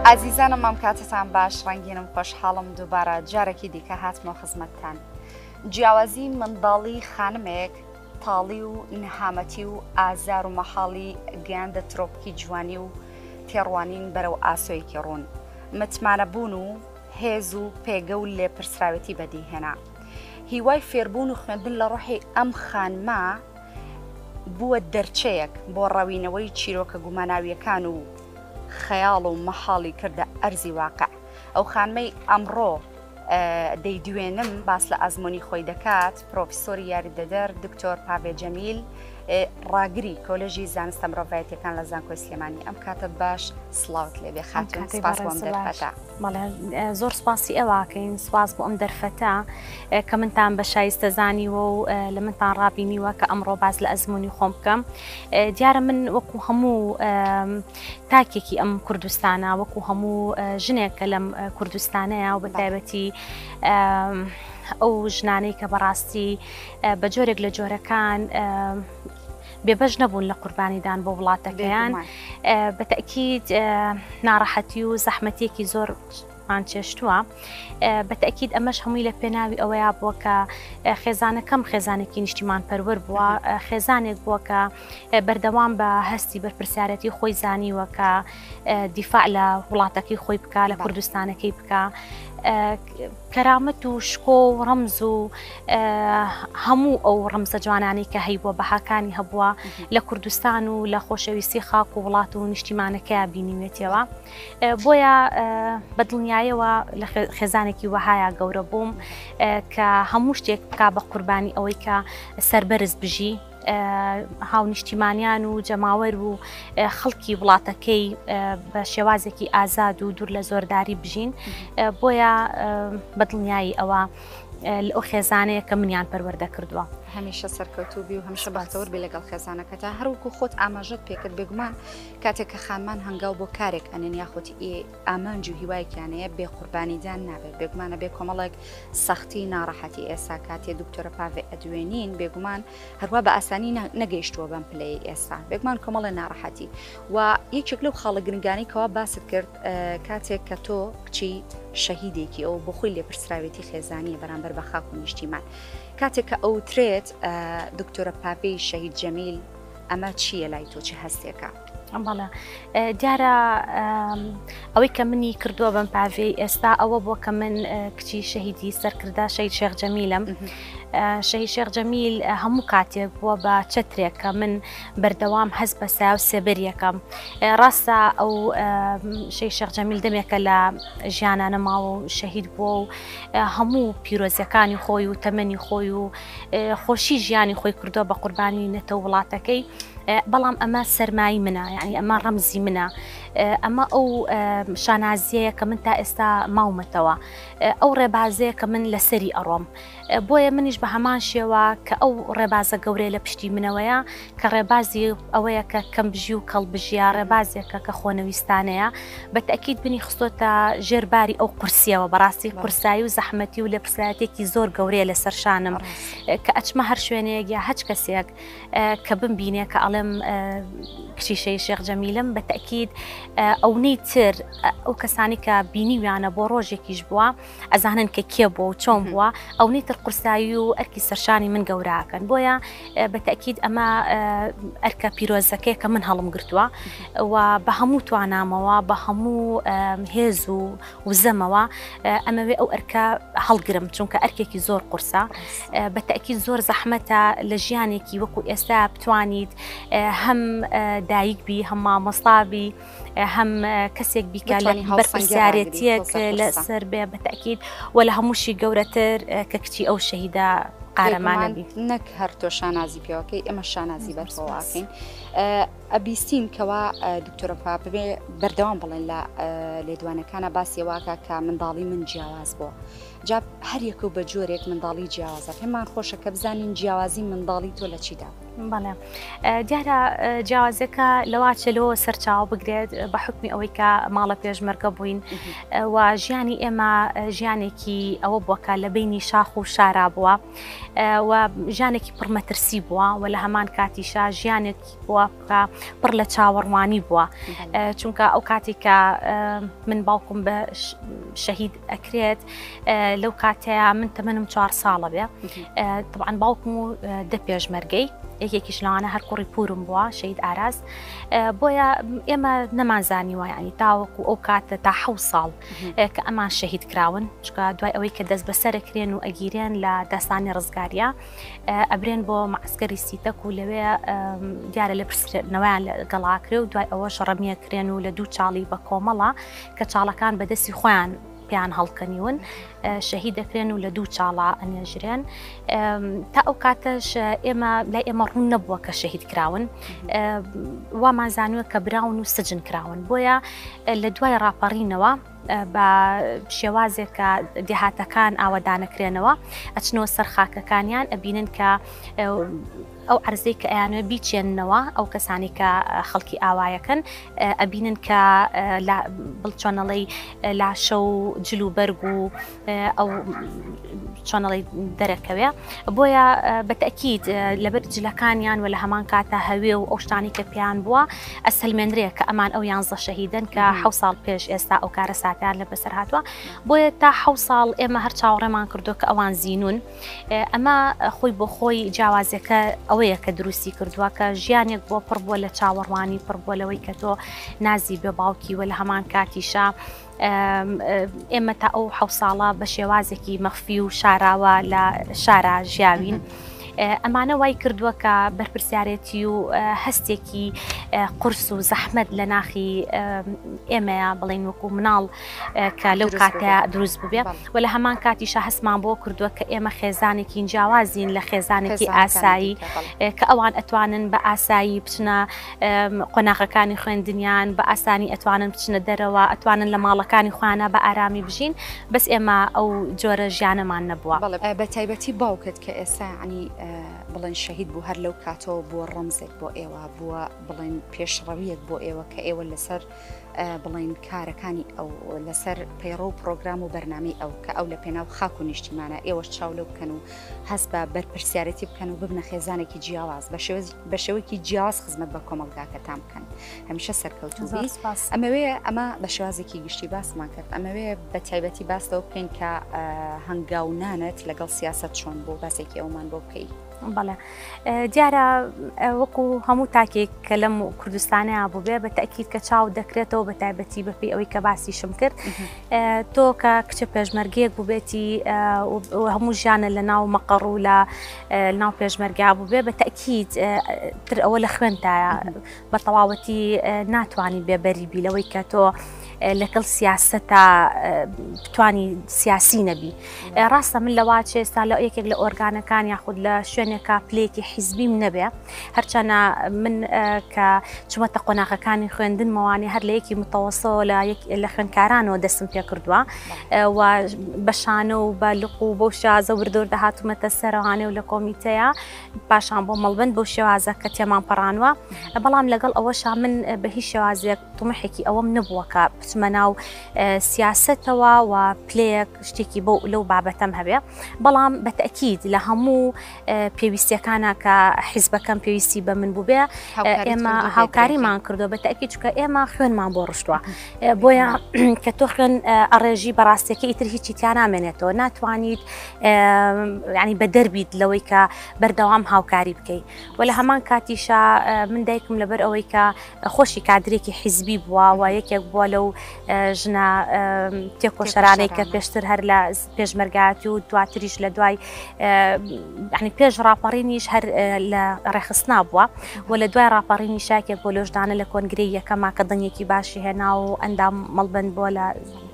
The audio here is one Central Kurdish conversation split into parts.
ئازیزانم ئەم کاتەتان باش ڕەنگینم خۆشحاڵم دووبارە جارێکی دیکە هاتمەوە خزمەتتان جیاوازی منداڵی خانمێک تاڵی و نەهامەتی و ئازار و مەحاڵی گەیاندە ترۆپکی جوانی و تێڕوانین بەرەو ئاسۆیەکی ڕوون متمانەبوون و هێز و پێگە و لێپرسراوێتی بەدیهێنا. هیوای فێربوون و خوێندن لە ڕۆحی ئەم خانمە بووە دەرچەیەک بۆ ڕەوینەوەی چیرۆکە گوماناوییەکان و خەیاڵ و مەحاڵی کردە ئەرزی واقع. ئەو خانمەی ئەمڕۆ دەیدوێنم باس لە ئەزموونی خۆی دەکات، پرۆفیسۆری یاریدەدەر دکتۆر پاڤێ جەمیل، ڕاگری کۆلێژی زانستە مرۆڤایەتیەکان لە زانکۆی سلێمانی. ئەم کاتەت باش، سڵاوت لێبێ خاتوون، سپاس بۆ ئەم دەرفەتە. بەڵێ زۆر سپاسی ئێوەکەین، سپاس بۆ ئەم دەرفەتە کە منتان بە شایستە زانیوە و لە منتان ڕابینیوە کە ئەمڕۆ باس لە ئەزمموی خۆم بکەم. دیارە من وەکو هەموو تاکێکی ئەم کوردستانە، وەکو هەموو ژنێک کە لەم کوردستانەیە و بە تایبەتی ئەو ژنانەی کە بەڕاستی بە جۆرێک لە جۆرەکان بێبەش نەبوون لە قوربانیدان بۆ وڵاتەکەیان، بە تەئکید ناڕەحەتی و زەحمەتیەکی زۆر مان چێشتووە. بە تەئکید ئەمەش هەمووی لە پێناوی ئەوەیا بووە کە خێزانەکەم خێزانێکی نیشتیمان پەروەر بووە، خێزانێک بووە کە بەردەوام بە هەستی بەرپرسیارەتی خۆی زانیوە کە دیفاع لە وڵاتەکەی خۆی بکا، لە کوردستانەکەی بکا. کەرامەت و شکۆ و ڕەمز و هەموو ئەو ڕەمزە جوانانەی کە هەیبووە، بەهاکانی هەبووە لە کوردستان و لە خۆشەویستی خاک و وڵات و نیشتیمانەکەیا بینیوێتیەوە. بۆیە بە دڵنیایەوە لە خێزانێکی وەهایا گەورە بووم کە هەموو شتێک بکا بە قوربانی ئەوەی کە سەربەرز بژی. هاونیشتیمانیان و جەماوەر و خەڵکی وڵاتەکەی بە شێوازێکی ئازاد و دوور لە زۆرداری بژین. بۆیە بە دڵنیایی ئەوە لەو خێزانەیە کە منیان پەروەردە کردووە. هەمیشە سەرکەوتوو بی و هەمیشە بەختەوەر بی لەگەڵ خێزانەکەتا. هەروەکو خۆت ئاماژەت پێکرد، بێگومان کاتێک کە خانمان هەنگاو بۆ کارێک ئەنێن یاخود ئامانج و هیوایەکیان هەیە، بێ قوربانیدان نابێت. بێگومان ئەبێ کۆمەڵێک سەختی ناڕەحەتی ئێستا کاتێ دکتۆرە پاڤێ ئەدوێنین، بێگومان هەروا بە ئاسانی نەگەیشتووە بەم پلەی ئێستا، بێگومان کۆمەڵێ ناڕەحەتی و یەکێک لەو خاڵە گرنگانەی کەوا باست کرد کاتێک کە تۆ کچی شەهیدێکی ئەو بۆ خۆی لێپرسراوێتی خێزانیە بەرامبەر بە خاک و نیشتیمان، کاتێک کە ئەوترێت دکتۆرە پاڤێی شەهید جەمیل، ئەمە چییە لای تۆ، چ هەستێکە؟ بەڵێ دیارە ئەوەی کە منی کردووە بەم پاڤێی ئێستا ئەوە بووە کە من کچی شەهیدی سەرکردە شەهید شێخ جەمیلم. شەهید شێخ جەمیل هەموو کاتێک بووە بە چەترێک کە من بەردەوام هەست بە سایە و سێبەریەکەم. ڕاستە ئەو شەهید شێخ جەمیل دەمێکە لە ژیانە نەماوە و شەهید بووە و هەموو پیرۆزیەکانی خۆی و تەمەنی خۆی و خۆشی ژیانی خۆی کردووە بە قوربانی نەتەوە وڵاتەکەی، بەڵام ئەمە سەرمایی منە، یعنی ئەمە ڕەمزی منە، ئەمە ئەو شانازیەیە کە من تا ئێستا ماومەتەوە، ئەو ڕێبازەیە کە من لەسەری ئەڕۆم. بۆیە منیش بە هەمان شێوە کە ئەو ڕێبازە گەورەیە لە پشتی منەوەیە، کە ڕێبازی ئەوەیە کە کەم بژی و کەڵ بژیە، ڕێبازێکە کە خۆنەویستانەیە، بە تەئکید منی خستۆتە ژێر باری ئەو قورسیەوە. بەڕاستی قورسایی و زەحمەتی و لێپرسراوێتیەکی زۆر گەورەیە لەسەر شانم کە ئەچمە هەر شوێنێک یا هەچ کەسێک کە بمبینێ کە ئەڵێم کچی شەهید شێخ جەمیلم، بە تەئکید ئەونەی تر ئەو کەسانی کە بینیویانە بۆ ڕۆژێکیش بووە ئەزانن کە کێ بووە و چۆن بووە، ئەونەی تر قورسایی و ئەرکی سەرشانی من گەوراکەن. بۆیە بە تەئکید ئەمە ئەرکە پیرۆزەکەیە کە من هەڵم گرتووە و بە هەموو توانامەوە، بە هەموو هێز و وزەمەوە ئەمەوێ ئەو ئەرکە هەڵگرم، چونکە ئەرکێکی زۆر قورسە. بە تەئکید زۆر زەحمەتە لە ژیانێکی وەکو ئێستا بتوانیت هەم دایک بی، هەم مامۆستا بی، هەم کەسێک بیکە لە بەرپرسیارێتیەک لەسەر بێ، بە تەئکید و لە هەمووشی گەورەتر کە کچی ئەو شەهیدە قارەمانە بی. نەک هەر تۆ شانازی پێوەکەی، ئێمە شانازی بە تۆواکەین. ئەبیستین کەوا دکتۆرە ببێ بەردەوام بڵێن لە لێدوانەکانە باسی واکە کە منداڵی من جیاواز بووە. جا هەر یەکە و بە جۆرێک منداڵی جیاوازە، پێمان خۆشە کە بزانین جیاوازی منداڵی تۆ لە چیدا؟ بەڵێ دیارە جیاوازەکە لەواچێ لەوە سەرچاوە بگرێت بە حکمی ئەوەی کە ماڵە پێشمەرگە بووین و ژیانی ئێمە ژیانێکی ئەوە بووە کە لە بینی شاخ و شارا بووە. و ژیانێکی پڕ مەترسی بووە و لە هەمان کاتیشا ژیانێکی بووە کە پڕ لە چاوەڕوانی بووە چونکە ئەو کاتی کە من باوکم بە شەهید ئەکرێت لەو کاتەیە من تەمەنم چوار ساڵە بێ طبعا باوکم و دە پێشمەرگەی یەکێکیش لەوانە هەر کوڕی پورم بووە شەید ئاراز بۆیە ئێمە نەمانزانیوە ینی تاوەکو ئەو کاتە تا حە ساڵ کە ئەمان شەهید کراون چکە دوای ئەوەی کە دەست بەسەرەکرێن و ئەگیرێن لە داستانی ڕزگاریە ئەبرێن بۆ معسکەری سیتەک و لەوێ دیارە لە پرسنەوەیان گەڵاکرێ و دوای ئەوەش ڕەمیەکرێن و لە دوو چاڵی بە کۆمەڵە کە چاڵەکان بەدەستی خۆیان پێیان هەڵکەنیون شەهید دەکرێن و لە دوو چاڵا ئەنێژرێن تا ئەو کاتەش ئێمە لای ئێمە ڕوون نەبووە کە شەهید کراون وامان زانووە کە براون و سجن کراون بۆیە لە دوای ڕاپەڕینەوە بە شێوازێک کە دێهاتەکان ئاوەدانەکرێنەوە ئەچنەوە سەر خاکەکانیان ئەبینن کە ئەو عەرزەی کە ئەیانوێ بیچێننەوە ئەو کەسانی کە خەڵکی ئاوایەکەن ئەبینن کە بڵچۆنەڵی لاشە و جل و بەرگ و ئەو چۆنەڵی دەرەکەوێ بۆیە بەتەکیید لەبەر جلەکانیان و لە هەمان کاتە هەوێ و ئەو شتانی کە پێیان بووە ئەسەلمێنرێ کە ئەمان ئەو یانزە شەهیدن کە حە ساڵ پێش ئێستا ئەو کارە ساتیان لە بەسەر هاتووە بۆیە تا حە ساڵ ئێمە هەر چاوەڕێمان کردو کە ئەوان زینون ئەمە خۆی بۆ خۆی جیاوازیەکە ئەوەیە کە دروستی کردووە کە ژیانێک بۆ پڕ بووە لە چاوەڕوانی پڕ بووە لەوەی کە تۆ نازی بێ باوکی وە لە هەمان کاتیشا ئێمە تا ئەو حە ساڵە بە شێوازێکی مەخفی و شاراوە لە شارا ژیاوین. ئەمانە وای کردووە کە بەرپرسیارێتی و هەستێکی قورس و زەحمەت لە ناخی ئێمەیە بڵین وەکو مناڵ کە لەو کاتە دروست ببێ و لە هەمان کاتیشا هەستمان بۆ کردووە کە ئێمە خێزانێکی جیاوازین لە خێزانێکی ئاسایی کە ئەوان ئەتوانن بە ئاسایی بچنە قۆناغەکانی خوێندنیان بە ئاسانی ئەتوانن بچنە دەرەوە ئەتوانن لە ماڵەکانی خۆیانە بە ئارامی بژین بەس ئێمە ئەو جۆرە ژیانەمان نەبووە. بە تایبەتی باوکت کە ئێستا یانی بڵێن شەهید بوو هەر لەو کاتەوە بووە ڕەمزێک بۆ ئێوە بووە بڵێن پێشڕەویەک بۆ ئێوە کە ئێوە لەسەر بڵێین کارەکانی ئەو لەسەر پەیڕە و پرۆگرام و بەرنامەی ئەو کە ئەو لە پێناو خاک و نیشتیمانە ئێوەش چاو لەو بکەن و هەست بە بەرپرسیارەتی بکەن و ببنە خێزانێکی جیاواز بە شێوەیەکی جیاواز خزمەت بە کۆمەڵگاکەتان بکەن هەمیشە سەرکەوتوو بی ئەمەوێ ئەمە بە شێوازێکی گشتی باسمان کرد ئەمەوێ بە تایبەتی باس لەوە بکەین کە هەنگاونانت لەگەڵ سیاسەت چۆن بوو باسێکی ئەومان بۆ بکەی. بەڵێ دیارە وەکو هەموو تاکێک کە لەم کوردستانەیە بووبێ بە تەکیید کە چاو دەکرێتەوە بە تایبەتی بەپی ئەوەی کە باسیشم کرد تۆ کە کچە پێشمەرگەیەک بووبێتی هەموو ژیانە لە ناو مەقەڕ و لە ناو پێشمەرگا بووبێ بە تەکیید تر ئەوە لە خوێنتایە بە تەواوەتی ناتوانانی بێبەری بی لەوەی کە تۆ لەگەڵ سیاسەتا بتانی سیاسی نەبی ڕاستە من لەوا چێستا لە یەکێک لە ئۆرگانەکان یاخود لە شوێنێکا پلەیەکی حیزبیم نەبێ هەرچەنە من کە چوومەتە قۆناغەکانی خوێندنمەوانی هەر لە یەکی متەوەسەوە لە لە خوێندکارانەوە دەستم پێ کردووە و بە شانە و بە لق و بەو شازە وردۆر دەهاتومەتە سەرەوانێ و لە کۆمیتەیە پاشان بۆ مەڵبند بەو شێوازە کە تێمان پەڕانوە بەڵام لەگەڵ ئەوەشا من بە هیچ شێوازێک تموحێکی ئەوەم نەبووە کە بچمە ناو سیاسەتەوە و پلەیەک شتێکی بۆ لەو بابەتەم هەبێ بەڵام بە تەکید لە هەموو پێویستیەکانە کە حیزبەکەم پێویستی بە من بووبێ ئێمە هاوکاریمان کردو بە تەکی چکە ئێمە خوێنمان بۆ ڕشتووە بۆیە کە تۆ خوێن ئەڕێژی بەڕاستەکە ئیتر هیچی تیا نامێنێتەوە ناتوانیت ینی بە دەربیت لەوەی کە بەردەوام هاوکاری بکەیت و لە هەمان کاتیشا من دایکم لەبەر ئەوەی کە خۆشی کادرێکی حیزبی بووە و یەکێک بووە لەو ژنە تێکۆشەرانەی کە پێشتر هەر لە پێشمەرگایەتی و دواتریش لە دوای ینی پێش ڕاپەڕینیش هەر لە ڕێخستنا بووە و لە دوای ڕاپەڕینی شاکێک بۆ لۆژدانە لە کۆنگرەی یەکەما کە دەنگێکی باشی هێنا و ئەندام مەڵبند بووە لە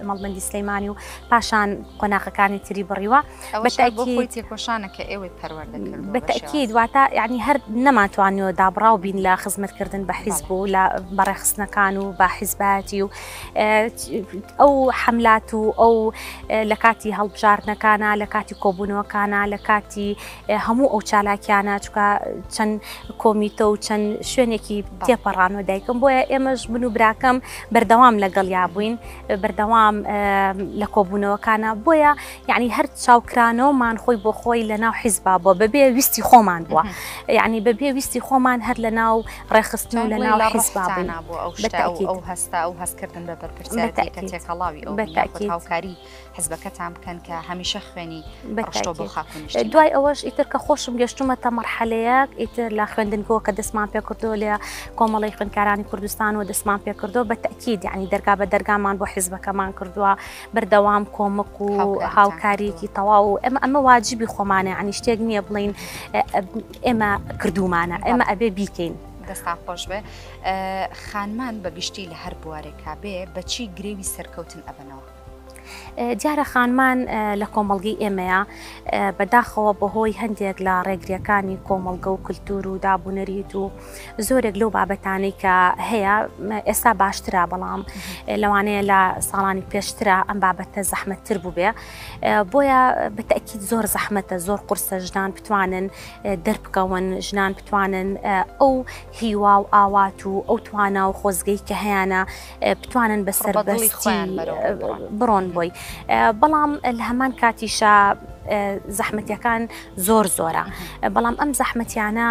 مەڵبندی سلەیمانی و پاشان قۆناغەکانی تری بڕیوە. ئەوەش هەر بۆ خۆی تێکۆشانە کە ئێوەی پەروەردە کردووە بە تەئکید واتە یعنی هەر نەمانتوانیوە دابڕاو بین لە خزمەتکردن بە حیزب و لە بەڕێخستنەکان و بە حیزبایەتی و ئەو حەملات و ئەو لە کاتی هەڵبژاردنەکانە لە کاتی کۆبوونەوەکانە لە کاتی هەموو ئەو چالاکیانە چکە چەند کۆمیتە و چەند شوێنێکی تێپەڕانەوە دایکم بۆیە ئێمەش من و براکەم بەردەوام لەگەڵیا بووین بەردەوام لە کۆبوونەوەکانە بۆیە یعنی هەر چاوکرانەوەمان خۆی بۆ خۆی لە ناو حیزبا بووە بەبێ ویستی خۆمان بووە یعنی بەبێ ویستی خۆمان هەر لە ناو ڕێکخستن و لە ناو حیزبا بووین بۆ ئەو شتە ئەو هەستە ئەو هەستکردن بە بەرپرسیارێتی کە تێکەڵاوی ئەو هاوکاری حزبەکەتان بکەن کە هەمیشە خوێنی ڕشتۆ بۆ خاک و نیشتیمان. دوای ئەوەش ئیتر کە خۆشم گەشتومەتە مەرحەلەیەک ئیتر لە خوێندنگەوە کە دەستمان پێکردەوە لە کۆمەڵی خوێندکارانی کوردستان و دەستمان پێکردەوە بە تەکید یعنی دەرگا بە دەرگامان بۆ حزبەکەمان کردووە بەردەوام کۆمەک و هاوکاریەکی تەواو و ئەمە ئەمە واجبی خۆمانە یعنی شتێک نییە بڵین ئێمە کردومانە ئێمە ئەبێ بیکەین. دەستان خۆش بێ خانمان بە گشتی لە هەر بوارێکا بێ بەچی گرێوی سەرکەوتن ئەبەنەوە؟ دیارە خانمان لە کۆمەڵگەی ئێمەیە بەداخەوە بەهۆی هەندێک لە ڕێگریەکانی کۆمەڵگە و کللتور و دابونەریت و زۆرێک لەو بابەتانەی کە هەیە ئێستا باشترە بەڵام لەوانەیە لە ساڵانی پێشترە ئەم بابەتە زەحمەتتر بووبێ بۆیە بەتەکیید زۆر زەحمەتە زۆر قورسە ژنان بتوانن دەربکەون ژنان بتوانن ئەو هیوا و ئاوات و ئەو توانا و خۆزگەی کە هەیانە بتوانن بە سەربەستی بڕۆن بۆی بەڵام لە هەمان کاتیشا زەحمەتەکان زۆر زۆرە بەڵام ئەم زەحمەتیانە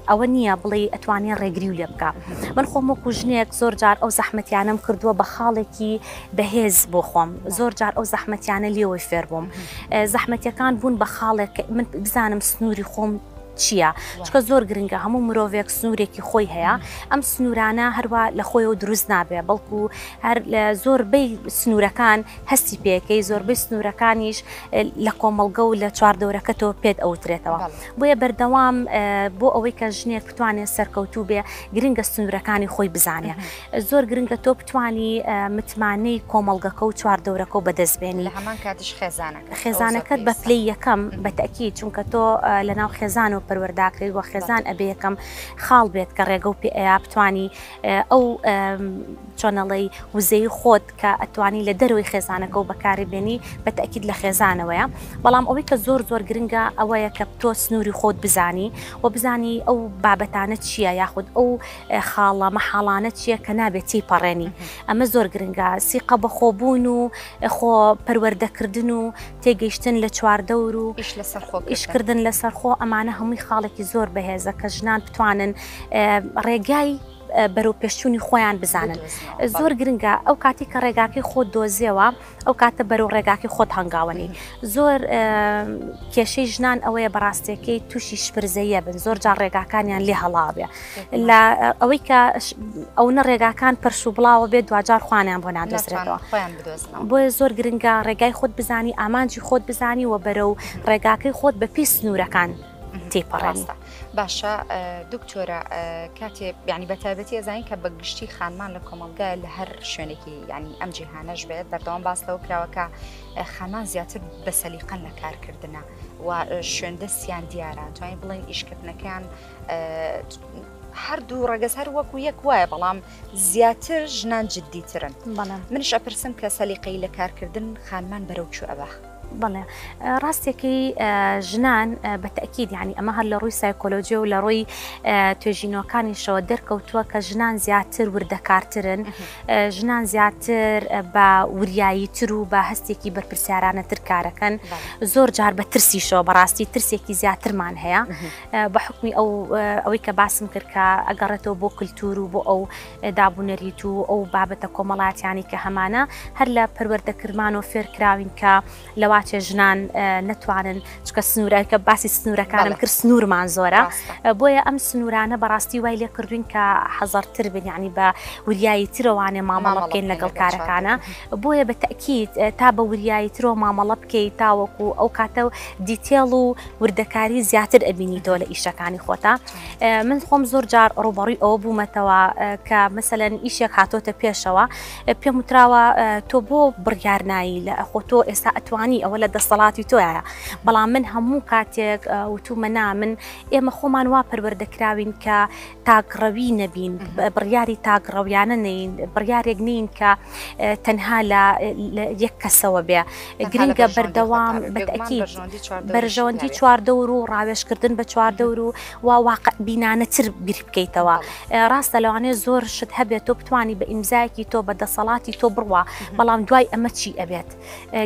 ئەوە نییە بڵێ ئەتوانێ ڕێگری و لێ بکە من خۆم وەکو ژنێک زۆر جار ئەو زەحمەتیانم کردووە بە خاڵێکی بەهێز بۆ خۆم زۆر جار ئەو زەحمەتیانە لێەوەی فێر بووم زەحمەتەکان بوون بە خاڵێک من بزانم سنووری خۆم چییە؟ چونکە زۆر گرنگە هەموو مرۆڤێک سنوورێکی خۆی هەیە ئەم سنوورانە هەروە لە خۆیەوە دروست نابێ بەڵکو هەر لە زۆربەی سنوورەکان هەستی پێەکەی زۆربەی سنوورەکانیش لە کۆمەڵگە و لە چواردەورەکەتەوە پێت ئەوترێتەوە بۆیە بەردەوام بۆ ئەوەی کە ژنێک بتوانێت سەرکەوتوو بێ گرنگە سنوورەکانی خۆی بزانێ زۆر گرنگە تۆ بتانی متمانەی کۆمەڵگەکە و چواردەورەکە و بەدەست بێنی لە هەمان کاتیش خێزانەکە خێزانەکەت بە پلەی یەکەم بە تەئکید چونکە تۆ لە ناو خێزانەوە پەروەرداکرێت وە خێزان ئەبێ یەکەم خاڵ بێت کە ڕێگە و پێ ئەیا بتانی ئەو چۆنەڵی وزەی خۆت کە ئەتوانی لە دەرەوەی خێزانەکە و بەکاری بێنی بە تەئکید لە خێزانەوەیە بەڵام ئەوەی کە زۆر زۆر گرنگە ئەوەیە کە تۆ سنووری خۆت بزانی و بزانی ئەو بابەتانە چییە یاخود ئەو خاڵە مەحاڵانە چییە کە نابێت تێیپەڕێنی ئەمە زۆر گرنگە سیقە بەخۆبوون و خۆ پەروەردەکردن و تێگەیشتن لە چواردەور و ئیش لەسەر خۆ ئیشکردن لەسەر خۆ ئەمانە هەمووی خاڵێکی زۆر بەهێزە کە ژنان بتوانن ڕێگای بەرەو پێشچوونی خۆیان بزانن زۆر گرنگە ئەو کاتی کە ڕێگاکەی خۆت دۆزیەوە ئەو کاتە بەرەو ڕێگاکەی خۆت هەنگاوەنی زۆر کێشەی ژنان ئەوەیە بەڕاستەکەی تووشی شپرزەیە بن زۆر جار ڕێگاکانیان لێ هەڵاوێ لە ئەوەی کە ئەو نە ڕێگاکان پرش و بڵاوە بێت دوجار خوانیان بۆ نادۆزرێتەوە بۆیە زۆر گرنگە ڕێگای خۆت بزانی ئامانجی خۆت بزانی و بەرەو ڕێگاکەی خۆت بە پێی سنوورەکان تێپەڕێنی. باشە دکتۆرە کاتێ یعنی بە تایبەتی ئەزانین کە بە گشتی خانمان لە کۆمەڵگای لە هەر شوێنێکی ینی ئەم جیهانەش بێت بەردەوام باس لەوە کراوە کە خانمان زیاتر بە سەلیقەن لە کارکردنە و شوێن دەستیان دیارە توانین بڵێن ئیشکردنەکەیان هەردوو ڕەگەز هەر وەکو یەک وایە بەڵام زیاتر ژنان جددیترن منش ئەپرسم کە سەلیقەی لە کارکردن خانمان بەرەو کوێ ئەبا؟ بەڵێ ڕاستەکەی ژنان بە تەئکید یانی ئەمە هەر لە ڕووی سایکۆلۆژی و لە ڕووی توێژینەوەکانیشەوە دەرکەوتووە کە ژنان زیاتر وردەکارترن ژنان زیاتر بە وریاییتر و بە هەستێکی بەرپرسیارانەتر کارەکەن زۆر جار بە ترسیشەوە بەڕاستی ترسێکی زیاترمان هەیە بە حکمی ئەو ئەوەی کە باسم کرد کە ئەگەڕێتەوە بۆ کللتور و بۆ ئەو دابونەریت و ئەو بابەتە کۆمەڵاتیانی کە هەمانە هەر لە پەروەردەکردمان و فێرکراوین کە لەواچێ ژنان نەتوانن چکە سنوورەکە باسی سنوورەکانم کرد سنوورمان زۆرە بۆیە ئەم سنوورانە بەڕاستی وای لێ کردوین کە حەزەرتر بن یعنی بە وریایی ترەوانێ مامەڵە بکەین لەگەڵ کارەکانە بۆیە بە تەکیید تا بە وریایی ترۆ مامەڵە بکەیت تاوەکو ئەو کاتە و detail و وردەکاری زیاتر ئەبینیتەوە لە ئیشەکانی خۆتا من خۆم زۆر جار ڕوبەڕووی ئەوە بوومەتەوە کە مەسەلەن ئیشێک هاتۆتە پێشەوە پێم وتراوە تۆ بۆ بڕیار نایی لە خۆ تۆ ئێستا ئەتوانی ئەو. ئەوە لە دەسەڵاتی تۆیە. بەڵام من هەموو کاتێک وتومە نا من ئێمە خۆمان وا پەروەردەکراوین کە تاکڕەوی نەبین، بڕیاری تاکڕەویانە نەین، بڕیارێک نین کە تەنها لە یەک کەسەوە بێ. گرنگە بەردەوام بەتەکید بەرژەوەندی چواردەور و ڕاوێژکردن بە چواردەور و وا واقع بینانەتر بیر بکەیتەوە. ڕاستە لەوانەیە زۆر شت هەبێت تۆ بتانی بە ئیمزایەکی تۆ بە دەسەڵاتی تۆ بڕوا، بەڵام دوای ئەمە چی ئەبێت؟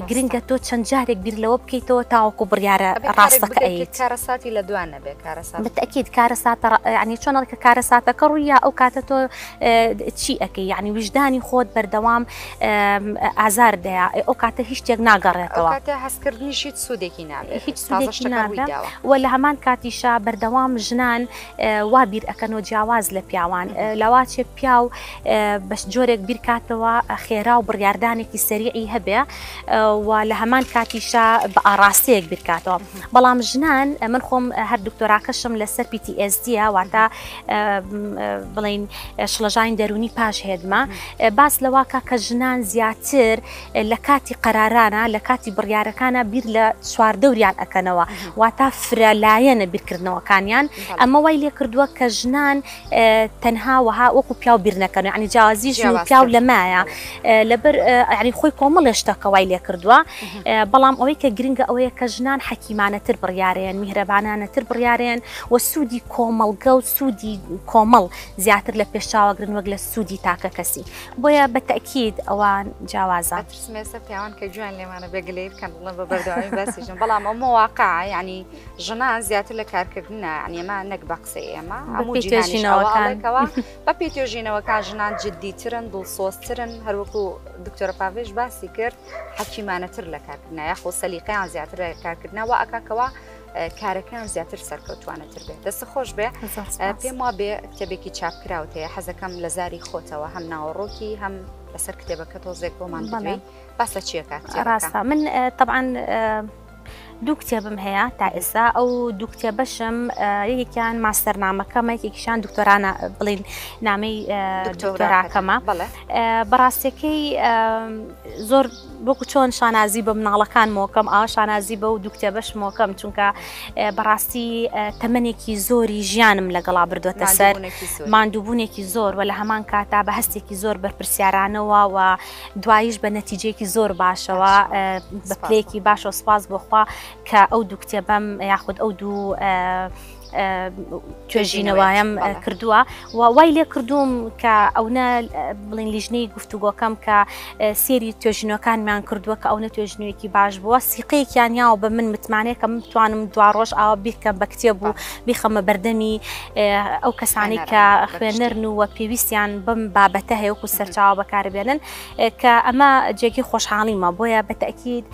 گرنگە تۆ چەند جارێک بیر لەوە بکەیتەوە تاوەکو بڕیارە ڕاستەکە ئەیت. کارەساتی لە دوان نەبێ کارەسات. بەتەکید کارەساتە یعنی چۆن کە کارەساتەکە ڕوویا ئەو کاتە تۆ چی ئەکەی یعنی ویژدانی خۆت بەردەوام ئازار دەیا ئەو کاتە هیچ شتێک ناگەڕێتەوە. ئەو کاتە هەستکردنیش هیچ سوودێکی نابێت. هیچ سوودێکی نابێت و لە هەمان کاتیشا بەردەوام ژنان وا بیر ئەکەنەوە جیاواز لە پیاوان لەواچێ پیاو بەش جۆرێک بیرکاتەوە خێرا و بڕیاردانێکی سەریعی هەبێ و لە هەمان کاتیشا بە ئاڕاستەیەک بیرکاتەوە بەڵام ژنان من خۆم هەر دکتۆراکەشم لەسەر PTSD ە واتە بڵین شڵەژانی دەرونی پاش هێدمە باس لەواکە کە ژنان زیاتر لە کاتی قەرارانە لە کاتی بڕیارەکانە بیر لە چواردەوریان ئەکەنەوە واتا فرە لایەنە بیرکردنەوەکانیان ئەمە وای لێ کردووە کە ژنان تەنها وەها وەکو پیاو بیر نەکەن یعنی جیاوازی ژن و پیاو لەمایە لەبەر یعنی خۆی کۆمەڵێ شتەکە وای لێ کردووە بەڵام ئەوەی کە گرنگە ئەوەیە کە ژنان حەکیمانەتر بڕیارێن میهرەبانانەتر بڕیارێن و سوودی کۆمەڵگە و سوودی کۆمەڵ زیاتر لە پێشچاوەگرن وەک لە سوودی تاکە کەسی بۆیە بە تەئکید ئەوان جیاوازە. ئەترسم ئێستا پیاوان کە گوێیان لێمانە بێ گلەیی بکەن بڵێن بە بەردەوامی باسی ژن بەڵام ئەو مواقع یعنی ژنان زیاتر لە کارکردنە یعنی ئەمە نەک بە قسەی ئێمە هەموو جیهانیش ئەوە ئەڵێکەوە بە پێی توێژینەوەکان ژنان جدیترن دڵسۆزترن هەروەکو دکتۆرە پاڤێش باسی کرد حەکیمانەتر لە کارکردنە یاخۆ سەلیقەیان زیاتر لە کارکردنە وا ئەکا کەوا کارەکەیان زیاتر سەرکەوتوانەتر بێت. دەست خۆش بێ. پێم وا بێ کتێبێکی چاپکراوت هەیە حەزەکەم لە زاری خۆتەوە هەم ناوەڕۆکی هەم لەسەر کتێبەکە تۆزێک بۆمان بدوێی باس لە چیەکە ڕاستە من تەبعەن دوو کتێبم هەیە تا ئێستا ئەو دوو کتێبەشم یەکێکیان ماستەرنامەکەمە یەکێکیشان دکتۆرانە بڵین نامەی دکتۆراکەمە بەڕاستەکەی زۆر وەکو چۆن شانازی بە مناڵەکانمەوەکەم ئاوا شانازی بەو دوو کتێبەشمەوەکەم چونکە بەڕاستی تەمەنێکی زۆری ژیانم لەگەڵا بردووەتە سەر ماندووبوونێکی زۆر و لە هەمان کاتا بە هەستێکی زۆر بەرپرسیارانەوە و دواییش بە نەتیجەیەکی زۆر باشەوە بە پلەیەکی باشەوە سپاس بۆخوا کە ئەو دوو کتێبەم یاخود ئەو دوو توێژینەوەیەم کردووە و وای لێ کردووم کە ئەونە بڵین لیژنەی گفتوگۆکەم کە سێری توێژینەوەکانمان کردووە کە ئەونە توێژینەوەیەکی باش بووە سیقەیەکیان یاوە بە من متمانەیە کە من بتوانم دوا ڕۆژ ئاوا بیرکەم بە کتێب و بیخەمە بەردەمی ئەو کەسانی کە خوێنەرن و پێویستیان بەم بابەتە هەیە وەکو سەرچاوە بەکاربێنن کە ئەمە جێگەی خۆشحاڵیمە بۆیە بە تەئکید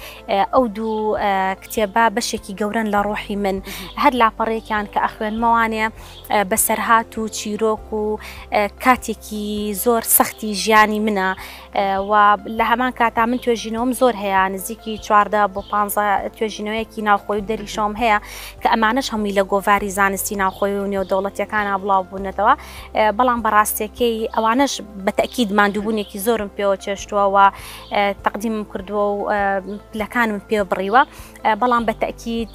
ئەو دوو کتێبە بەشێکی گەورەن لە ڕۆحی من هەر لاپەڕێکیان کە ئەخوێنمەوانێ بەسەرهات و چیرۆک و کاتێکی زۆر سەختی ژیانی منە و لە هەمان کاتا من توێژینەوەم زۆر هەیە نزیکی چواردە بۆ پ توێژینەوەیەکی ناوخۆی و دەریشەوەم هەیە کە ئەمانەش هەمووی لە گۆڤاری زانستی ناوخۆی و نێودەوڵەتیەکانە بڵاو بوونەتەوە بەڵام بەڕاستەکەی ئەوانەش بە تەکید ماندووبوونێکی زۆرم پێوە چێشتووە و تەقدیمم کردووە و پلەکانم پێ بڕیوە بەڵام بە تەکید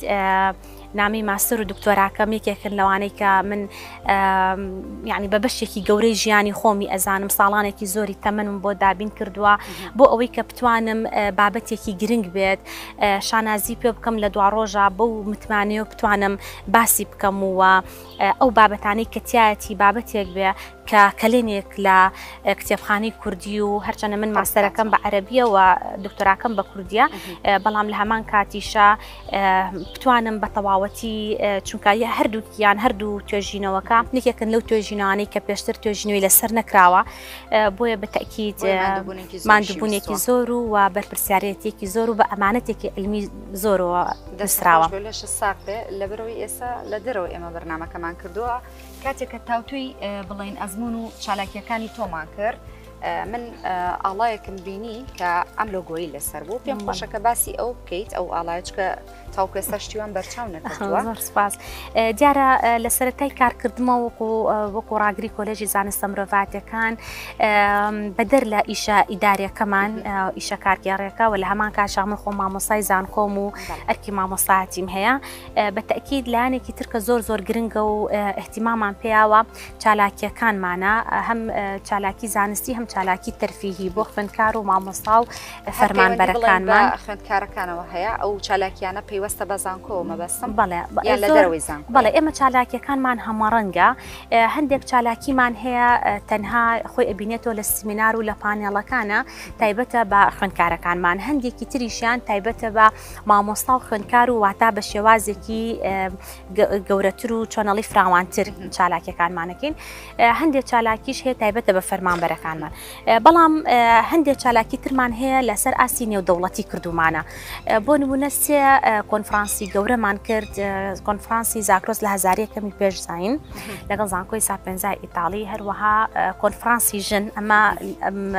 نامی ماستەر و دکتۆراکەم یەکێکن لەوانەی کە من یعنی بە بەشێکی گەورەی ژیانی خۆمی ئەزانم ساڵانێکی زۆری تەمەنم بۆ دابین کردووە بۆ ئەوەی کە بتوانم بابەتێکی گرنگ بێت شانازی پێ بکەم لە دواڕۆژە بەو متمانەیە و بتوانم باسی بکەم و ئەو بابەتانەی کە تایەتی بابەتێک بێ کە کەلێنێک لە کتێبخانەی کوردی و هەرچەنە من ماستەرەکەم بە عەرەبیە و دکتۆراکەم بە کوردیە بەڵام لە هەمان کاتیشا بتوانم بە تەواوەتی چونکە هەردووکیان هەردوو توێژینەوەکە یەکێکن لەو توێژینەوانەی کە پێشتر توێژینەوەی لەسەر نەکراوە بۆیە بە تەئکید ماندووبوونێکی زۆر و و بەرپرسیارێتیەکی زۆر و بە ئەمانەتێکی عیلمی زۆرەوە نووسراوە. لەشت ساغ بێ لەبەرئەوەی ئێستا لە دەرەوە ئێمە بەرنامەکەمان کردووە کاتێک کە تاوتوێی بڵێین ئەزموون و چالاکییەکانی تۆمان کرد من ئاڵایەکم بینی کە ئەم لۆگۆی لەسەر بوو پێم خۆشە کە باسی ئەو بکەیت ئەو ئاڵایە چکە تاوکو ئێستا شتی وام بەرچاو نەکەوتووە. زۆر سپاس. دیارە لە سەرەتای کارکردمەوە وەکو وەکو ڕاگری کۆلێژی زانستە مرۆڤاتەکان بەدەر لە ئیشە ئیداریەکەمان ئیشە کارگێڕیەکە و لە هەمان کاتشا من خۆم مامۆستای زانکۆم و ئەرکی مامۆستایەتیم هەیە بە تەئکید لایەنێکی تر کە زۆر زۆر گرنگە و ئیهتیمامان پێیاوە چالاکیەکانمانە هەم چالاکی زانستی هەم چالاکی تەرفیهی بۆ خوێندکار و مامۆستا و فەرمانبەرەکانمان خوێندکارەکانەوە هەیە ئەو چالاکیانە پەیوەستە بە زانکۆوە مەبەستم بەڵێ یان لە دەرەوەی زانکۆ بەڵێ ئێمە چالاکیەکانمان هەمەڕەنگە هەندێک چالاکیمان هەیە تەنها خۆی ئەبینێتەوە لە سمینار و لە پانێڵەکانە تایبەتە بە خوێندکارەکانمان هەندێکی تریشیان تایبەتە بە مامۆستا و خوێندکار و واتا بە شێوازێکی گەورەتر و چۆنەڵی فراوانتر چالاکیەکانمانەکەین هەندێک چالاکیش هەیە تایبەتە بە فەرمانبەرەکانمان بەڵام هەندێک چالاکی ترمان هەیە لەسەر ئاستی نێودەوڵەتی کردومانە بۆ نمونە سێ کۆنفرانسی گەورەمان کرد کۆنفرانسی زاکرۆس لە هەزارەکەمی پێش زین لەگەڵ زانکۆی ساپێنزای ئیتاڵی هەروەها کۆنفرانسی ژن ئەمە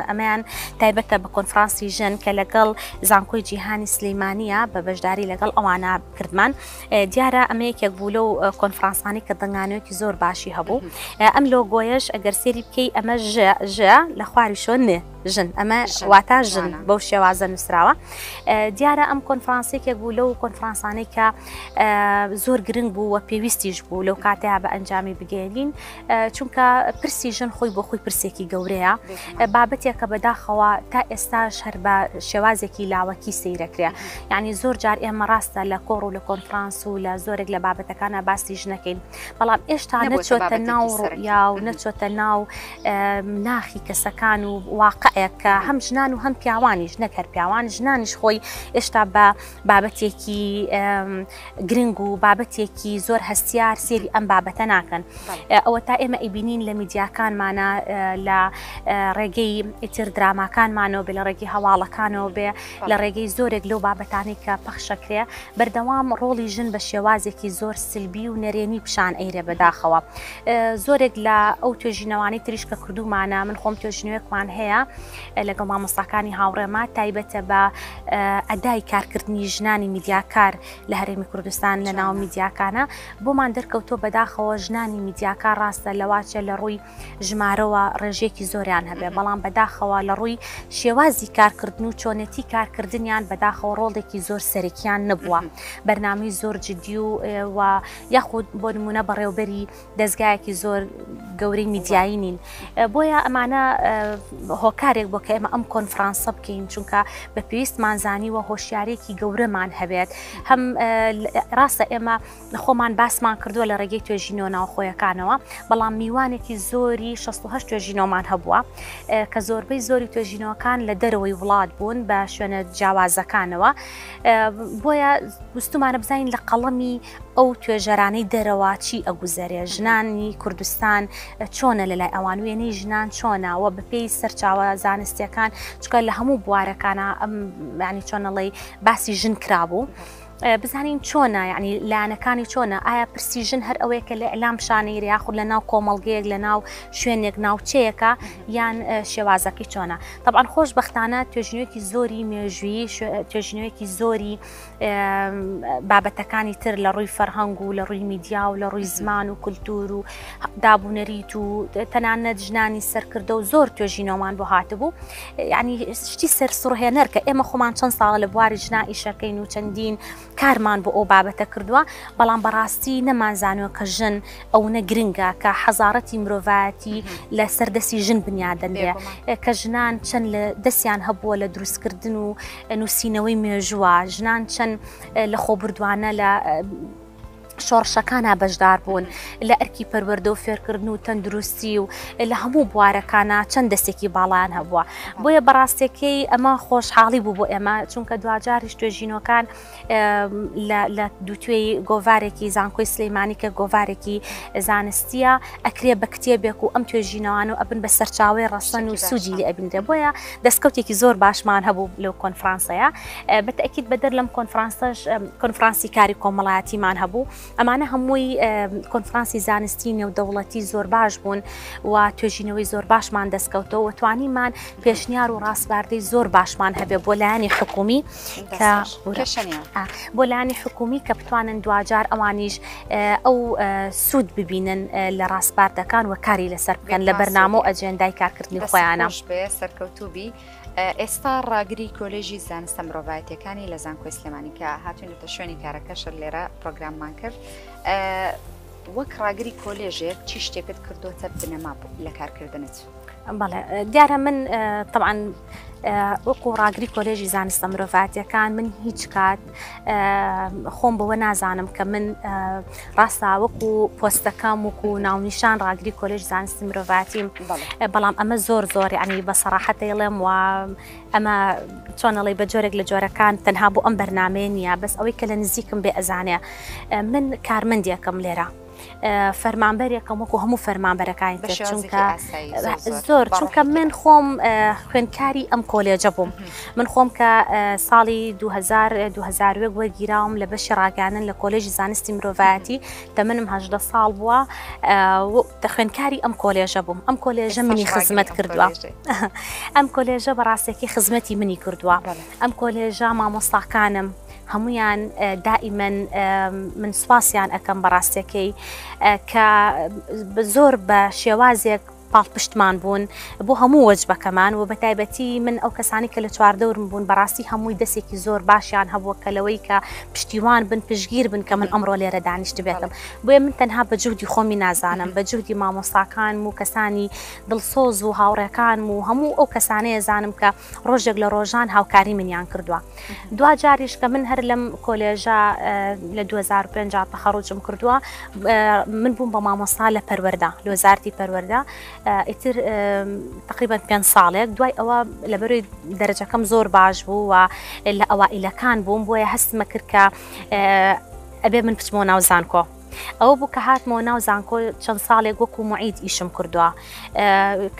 ئەمەیان تایبەتە بە کۆنفرانسی ژن کە لەگەڵ زانکۆی جیهانی سلیمانە بە بەشداری لەگەڵ ئەوانە کردمان دیارە ئەمە یەکێک بوو لەو کۆنفرانسانی کە دەنگانەوەکی زۆر باشی هەبوو ئەم لۆگۆیەش ئەگەر سێری بکەی ئەمە ژ ژ لە خواری شۆ ن ژن ئەمە واتا ژن بەو شێوازە نووسراوە دیارە ئەم کۆنفرانسێکێک بوو لەو کۆنفرانسانەی کە زۆر گرنگ بوو و پێویستیش بوو لەو کاتەیە بە ئەنجامی بگەێنین چونکە پرسی ژن خۆی بۆ خۆی پرسێکی گەورەیە بابەتێکە بەداخەوە تا ئێستاش هەر بە شێوازێکی لاوەکی سەیرەکرێ یعنی زۆر جار ئێمە ڕاستە لە کۆڕ و لە کۆنفرانس و لە زۆرێک لە بابەتەکانە باسی ژنەکەین بەڵام ئێشتا نەچۆتە ناو ڕوئیا و نەچۆتە ناو ناخی کەسەکان و واقعێک کە هەم ژنان و هەم پیاوانیش نەک هەر پیاوان ژنانیش خۆی ئێشتا بە بابەتێکی گرنگ و بابەتێکی زۆر هەستیار سێری ئەم بابەتە ناکەن ئەوە تا ئێمە ئەیبینین لە میدیاکانمانە لە ڕێگەی ئیتر دراماکانمانەوە بێ لە ڕێگەی هەواڵەکانەوە بێ لە ڕێگەی زۆرێک لەو بابەتانەی کە پەخشەکرێ بەردەوام ڕۆڵی ژن بە شێوازێکی زۆر سلبی و نەرێنی پیشان ئەیرێ بەداخەوە زۆرێک لە ئەو توێژینەوانەی تریش کە کردومانە من خۆم توێژینەوەیەکمان هەیە لەگەڵ مامۆستاکانی هاوڕێما تایبەتە بە ئەدای کارکردنی ژنانی میدیاکار لە هەرێمی کوردستان لە ناو میدیاکانە بۆمان دەرکەوتۆ بەداخەوە ژنانی میدیاکار ڕاستە لەواچە لە ڕووی ژمارەوە ڕێژەیەکی زۆریان هەبێ بەڵام بەداخەوە لە ڕووی شێوازی کارکردن و چۆنێتی کارکردنیان بەداخەوە ڕۆڵێکی زۆر سەرەکیان نەبووە بەرنامەی زۆر جدی و و یاخود بۆ نمونە بەڕێوبەری دەزگایەکی زۆر گەورەی میدیایی نین بۆیە ئەمانە هۆکارێک بۆ کە ئێمە ئەم کۆنفرانسە بکەین چونکە بە پێویستمان زانیوە هۆشیارێکی گەورەمان هەبێت هەم ڕاستە ئێمە خۆمان باسمان کردووە لە ڕێگەی توێژینەوە ناوخۆیەکانەوە بەڵام میوانێکی زۆری 68 توێژینەوەمان هەبووە کە زۆربەی زۆری توێژینەوەکان لە دەرەوەی وڵات بوون بە شوێنە جیاوازەکانەوە بۆیە وستمانە بزانین لە قەڵەمی ئەو توێژەرانەی دەرەوە چی ئەگوزەرێ ژنانی کوردستان چۆنە لە لای ئەوان وێنەی ژنان چۆنە و بەپێی سەرچاوە زانستیەکان چکە لە هەموو بوارەکانە ئەم ینی چۆنەڵی باسی ژن کرابوو. بزانین چۆنە یعنی لایەنەکانی چۆنە ئایا پرسی ژن هەر ئەوەیە کە لە ئیعلام شانەیرە یاخود لە ناو کۆمەڵگەیەک لە ناو شوێنێک ناوچەیەکە یان شێوازەکەی چۆنە طبعا خۆشببختانە توێژینەوەیەکی زۆری مێژوویی توێژینەوەیەکی زۆری بابەتەکانی تر لە ڕووی فەرهەنگ و لە ڕووی میدیا و لە ڕووی زمان و کولتور و دابونەریت و تەنانەت ژنانی سەرکردە و زۆر توێژینەوەمان بۆ هاتبوو یعنی شتی سەرسوڕهێنەر کە ئێمە خۆمان چەند ساڵە لە بواری ژنا ئیشەکەین و چەندین کارمان بۆ ئەو بابەتە کردووە بەڵام بەڕاستی نەمانزانوە کە ژن ئەونە گرنگە کە حەزارەتی مرۆڤایەتی لە سەر دەستی ژن بنیادەنرێ کە ژنان چەند لە دەستیان هەبووە لە دروستکردن و نووسینەوەی مێژووە ژنان چەند لە خۆبردوانە لە شۆڕشەکانا بەشدار بوون لە ئەرکی پەروەردە و فێرکردن و تەندروستی و لە هەموو بوارەکانا چەند دەستێکی باڵایان هەبووە بۆیە بەڕاستەکەی ئەمە خۆشحاڵی بوو بۆ ئێمە چونکە دواجاریش توێژینەوەکان لە دووتوێی گۆڤارێکی زانکۆی سلەیمانی کە گۆڤارێکی زانستیە ئەکرێ بە کتێبێک و ئەم توێژینەوان و ئەبن بە سەرچاوەی ڕەسەن و سوودی لێ ئەبینرێ بۆیە دەستکەوتێکی زۆر باشمان هەبوو لەو کۆنفرانسەیە بەتەکیید بەدەر لەم کۆنفرانسەش کۆنفرانسی کاری کۆمەڵایەتیمان هەبوو. ئەمانە هەمووی کۆنفرانسی زانستی نێودەوڵەتی زۆر باش بوون و توێژینەوەی زۆر باشمان دەستکەوتەوە و توانیمان پێشنیار و ڕاسپاردەی زۆر باشمان هەبێ بۆ لایەنی حکومی کە بۆ لایەنی حکومی کە بتوانن دواجار ئەوانیش ئەو سوود ببینن لە ڕاسپاردەکان و کاری لەسەر بکەن لە بەرنامە و ئەجێندای کارکردنی خۆیانە. سەرکەوتوبی ئێستا ڕاگری کۆلێژی زانستە مرۆڤایەتیەکانی لە زانکۆی سلێمانی کە هاتوینەتە شوێنی کارەکەشت لێرە پرۆگراممان کرد وەک ڕاگری کۆلێژێک چی شتێکت کردوتە بنەما لە کارکردنت؟ بەڵێ دیارە من طبعا وەکو ڕاگری کۆلێژی زانستە مرۆڤاتیەکان من هیچ کات خۆم بەوە نازانم کە من ڕاستە وەکو پۆستەکەم وەکو ناونیشان ڕاگری کۆلێژ زانستی مرۆڤاتیم بەڵام ئەمە زۆر زۆر یعنی بە سەراحەت دەیڵێم و ئەمە چۆنەڵی بە جۆرێک لە جۆرەکان تەنها بۆ ئەم بەرنمەیە نییە بەس ئەوەی کە لە نزیکم بێ ئەزانێ من کارمەندێکم لێرە. فەرمانبەرێکم وەکو هەموو فەرمانبەرەکانی تر چونکە زۆر چونکە من خۆم خوێندکاری ئەم کۆلێجە بووم من خۆم کە ساڵی 2000 2001 وەرگیراوم لە بەشی ڕاگەیاندن لە کۆلێژی زانستی مرۆڤایەتی تەمەنم هەژدە ساڵ بووە خوێندکاری ئەم کۆلێژە بووم ئەم کۆلێژە منی خزمەت کردووە ئەم کۆلێژە بەڕاستێکی خزمەتی منی کردووە ئەم کۆلێژە مامۆستاکانم هەمویان دائیمەن من سوپاسیان ئەکەم بەڕاستەکەی کە زۆر بە شێوازێک پاڵپشتمان بوون بۆ هەموو وەجبەکەمان و بە تایبەتی من ئەو کەسانی کە لە چواردەورم بوون بەڕاستی هەمووی دەستێکی زۆر باشیان هەبووە کە لەوەی کە پشتیوان بن پشگیر بن کە من ئەمڕۆ لێرە دانیشتبێتم بۆیە من تەنها بە جوهدی خۆمی نازانم بە جوهدی مامۆستاکانم و کەسانی دڵسۆز و هاوڕێکانم و هەموو ئەو کەسانەیە زانم کە ڕۆژێک لە ڕۆژان هاوکاری منیان کردووە دواجاریش کە من هەر لەم کۆلێژە لە 2005 تەخەڕوجم کردووە من بووم بە مامۆستا لە پەروەردە لە وەزارەتی پەروەردە ئیتر تقریبا پێ ساڵێک دوای ئەوە لەبەروی دەرەجەکەم زۆر باش بوو و لە ئەوائیلەکان بووم بۆیە هەستمە کرد کە ئەبێ من بچمەوە ناو زانکۆ. ئەوە بوو کە هاتمەوە ناو زانکۆ چەند ساڵێک وەکو معید ئیشم کردووە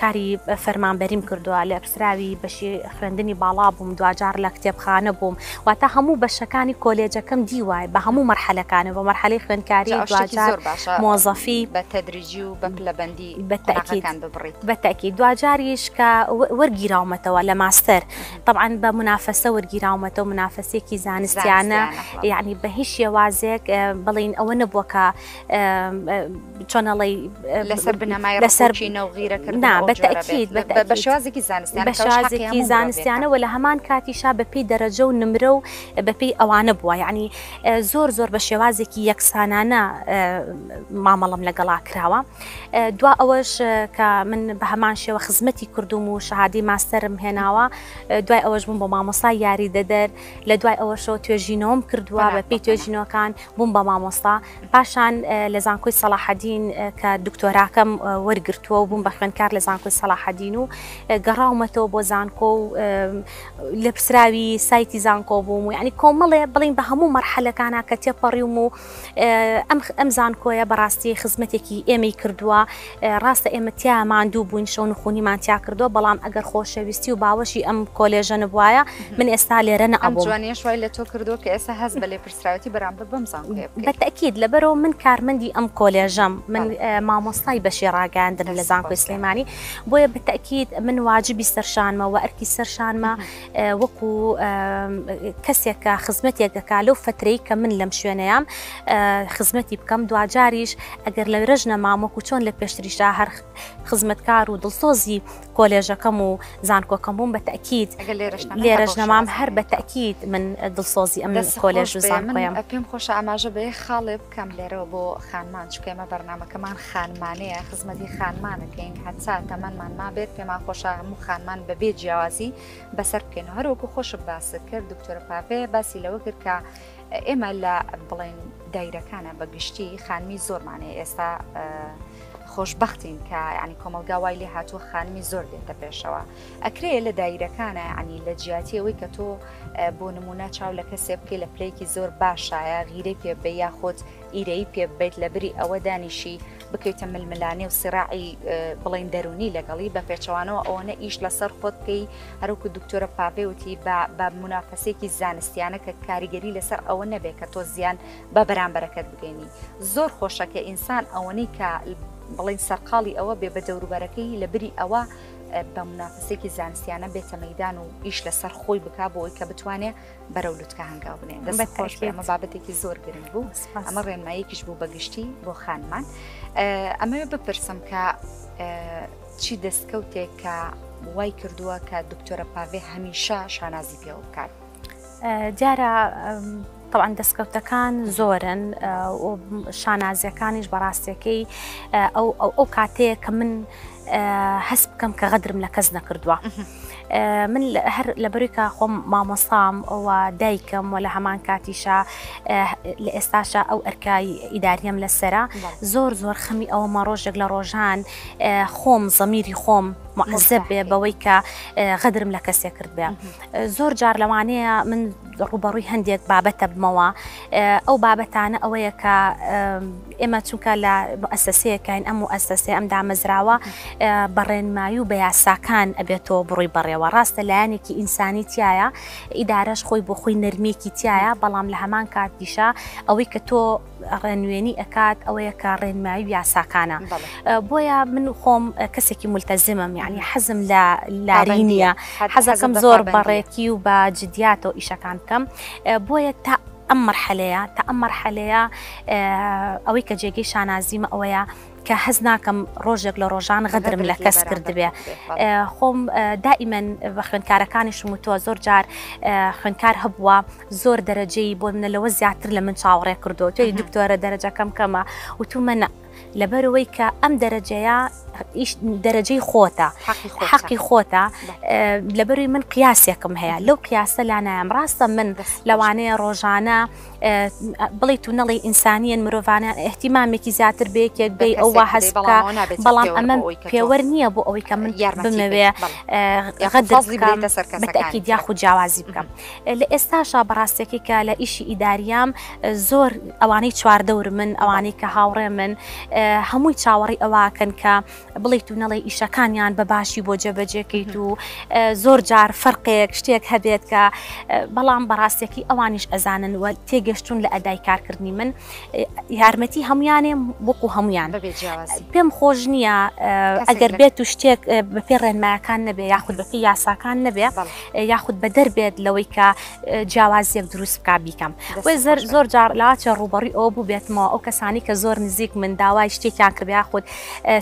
کاری فەرمانبەریم کردووە لە پرسراوی بەشی خوێندنی باڵا بووم دواجار لە کتێبخانە بووم واتە هەموو بەشەکانی کۆلێجەکەم دیوای بە هەموو مەرحەلەکانە بە مەرحەلەی خوێندکاری دواجار مۆزەفی بە تەدریجی و بە پلەبەندی بە تەئکید ببڕیت بە تەئکید دواجاریش کە وەرگیراومەتەوە لە ماستەر تەبعەن بە مونافەسە وەرگیراومەتەوە مونافەسێکی زانستیانە یعنی بە هیچ شێوازێک بڵین ئەوە نەبووە کە چۆنەڵی لەسەر بنەمای لەسەر غیرەکردنا بە تەئکید بە شێوازێکی زانستیانە بە شێوازێکی زانستیانە و لە هەمان کاتیشا بە پێی دەرەجە و نمرە و بە پێی ئەوانە بووە یعنی زۆر زۆر بە شێوازێکی یەکسانانە مامەڵم لەگەڵا کراوە. دوا ئەوەش کە من بە هەمان شێوە خزمەتی کردوم و شەهادەی ماستەرم هێناوە دوای ئەوەش بووم بە مامۆستای یاریدەدەر لە دوای ئەوەشەوە توێژینەوەم کردووە بە پێی توێژینەوەکان بووم بە مامۆستا پاشان لە زانکۆی سەڵاحەدین کە دکتۆراکەم وەرگرتووە و بووم بە خوێندکار لە زانکۆی سەڵاحەدین و گەڕاومەتەوە بۆ زانکۆ و لێپرسراوی سایتی زانکۆ بووم و یعنی کۆمەڵێ بڵین بە هەموو مەرحەلەکانە کە تێپەڕیوم و ئەم ئەم زانکۆیە بەڕاستی خزمەتێکی ئێمەی کردووە ڕاستە ئێمە تیا ماندوو بووین شەو نخونیمان تیا کردووە بەڵام ئەگەر خۆشەویستی و باوەشی ئەم کۆلێژە نەبوایە من ئێستا لێرە نەئەبووم. جوانیەش وای لە تۆ کردووە کە ئێستا هەست بە لێپرسراوێتی بەرامبەر بەم زانکۆیە بکەیت. بە تەئکید لەبەرئەوە من کارمەندی ئەم کۆلێژەم من مامۆستای بەشی ڕاگەیاندنم لە زانکۆی سلێمانی بۆیە بە تەئکید من واجبی سەرشانمە و ئەرکی سەرشانمە وەکو کەسێک کە خزمەتێک دەکا لەو فترەی کە من لەم شوێنەیام خزمەتی بکەم دواجاریش ئەگەر لەوێش نەمام وەکو چۆن لە پێشتریشدا هەر خزمەتکار و دڵسۆزی کۆلێژەکەم و زانکۆکەم بووم بە تەکیید لێرەش نەمام هەر بە تەکیید من دڵسۆزی ئەم کۆلێژ و زانکۆیەم. پێم خۆشە ئاماژە بە یەک خاڵێ بکەم لێرەوە بۆ خانمان چونکە ئێمە بەرنامەکەمان خانمانەیە خزمەتی خانمانەکەین هەتا تەمەنمان مابێت پێمان خۆشە هەموو خانمان بەبێ جیاوازی بەسەر بکەین و هەروەکو خۆشت باست کرد دکتۆرە پاڤێ باسی لەوە کرد کە ئێمە لە بڵێن دایرەکانە بە گشتی خانمی زۆرمانەیە ئێستا. خۆشبەختین کە یعنی کۆمەڵگا وای لێ هاتووە خانمی زۆر دێتە پێشەوە ئەکرێ لە دایرەکانە یعنی لە جیاتی ئەوەی کە تۆ بۆ نمونە چاو لە کەسێ بکەی لە پلەیەکی زۆر باشایە غیرەی پێ بێ یاخود ئیرەیی پێ ببەیت لە بری ئەوە دانیشی بکەویتە ململانێ و سیڕاعی بڵێین دەروونی لەگەڵی بە پێچەوانەوە ئەوەنە ئیش لەسەر خۆت بکەی هەروەکو دکتۆرە پاڤێ وتی بە بە مونافەسێکی زانستیانە کە کاریگەری لەسەر ئەوە نەبێ کە تۆ زیان بە بەرامبەرەکەت بگەینی زۆر خۆشە کە ئینسان ئەوەنەی کە بڵین سەرقاڵی ئەوە بێ بە دەوروبەرەکەی لە بری ئەوە بە منافسێکی زانستیانە بێتە مەدان و ئیش لەسەر خۆی بک بۆ ئەوی کە بتوانێ بەرەو لوتکە هەنگاو بنێن. دەست خۆش بێ ئەمە بابەتێکی زۆر گرنگ بوو ئەمە ڕێنماییەکیش بوو بەگشتی بۆ خانمان ئەمەوێ بپرسم کە چی دەستکەوتێک کە وای کردووە کە دکتۆرە پاڤێ هەمیشە شانازی پێوە بکات. دیارە طبعا دەستکەوتەکان زۆرن شانازیەکانیش بەڕاستەکەی ئەو ئەو کاتەیە کە من هەست بکەم کە غەدرم لە کەس نەکردووە. من هەر لەبەروی کە خۆم مامۆستام و دایکم و لە هەمان کاتیشا لە ئێستاشا ئەو ئەرکای ئیداریەم لەسرە زۆر زۆر خەمی ئەوەمە ڕۆژێک لە ڕۆژان خۆم زەمیری خۆم معزب بێ بەوەی کە غەدرم لە کەسێک کرد بێ زۆر جار لەوانەیە من ڕوبەڕووی هەندێک بابەتە بمەوە ئەو بابەتانە ئەوەیە کە ئێمە چونکە لە موئەسەسەیەکین ئەم موئەسەسەیە ئەم دامەزراوە بە ڕێنمایی و بە یاساکان ئەبێتەوە بڕۆی بەڕێوە ڕاستە لایەنێکی ئینسانی تایە ئیدارەش خۆی بۆ خۆی نەرمێکی تایە بەڵام لە هەمان کاتیشا ئەوەی کە تۆ ڕێنوێنی ئەکات ئەوەیە کە ڕێنمایی و یاساکانە بۆیە من خۆم کەسێکی ملتەزمم یعنی حەزم لە لاری نییە حەزەکەم زۆر بەڕێکی و بە جدیاتەوە ئیشەکان بکەم بۆیە تا ئەم مەرحەلەیە تا ئەم مەرحەلەیە ئەوەی کە جێگەی شانازیمە ئەوەیە کە هەز ناکەم ڕۆژێک لە ڕۆژان غەدرم لە کەس کردبێ خۆم دائیمەن بە خوێندکارەکانیشم وتووە زۆر جار خوێندکار هەبووە زۆر دەرەجەی بۆ منە لەوە زیاتر لە من چاوەڕێ کردو توی دکتۆرە دەرەجەکەم کەمە وتومە نە لەبەرەوەی کە ئەم دەرەجەیە دەرەجەی خۆتە حەقی خۆتە لەبەروی من قیاسێکم هەیە لەو قیاسە لا نایم ڕاستە من لەوانەیە ڕۆژانە بڵیت و نەڵی ئینسانیان مرۆڤانە احتیمامێکی زیاتر بێکێک بێ ئەوە هەست بکە بەڵام ئەمە پێوەر نییە بۆ ئەوەی کە من بمەوێ غەدر بەتەکید یاخود جیاوازی بکەم. لە ئێستاشا بەڕاستەکەی کە لە ئیشی ئیداریام زۆر ئەوانەی چواردەور من ئەوانەی کە هاوڕێ من هەمووی چاوەڕی ئەوواکەن کە بڵیت و نەڵێ ئیشەکانیان بە باشی بۆ جێبەجێکەیت و زۆر جار فەرقێک شتێک هەبێت کە بەڵام بەڕاستەکەی ئەوانیش ئەزانن و تێگەشتون لە ئەدای کارکردنی من یارمەتی هەمویانێ وەکو هەمویان پێم خۆش نییە ئەگەر بێت و شتێک بەپێ ڕێنمایەکان نەبێ یاخود بەپی یاساکان نەبێ یاخود بەدەر بێت لەوەی کە جیاوازیەک دروست بکا بیکەم بۆیە زەر زۆر جار لاچە ڕووبەڕووی ئەوە بوو بێتمەوە ئەو کەسانی کە زۆر نزیک من داوای شتێکیان کرد یاخود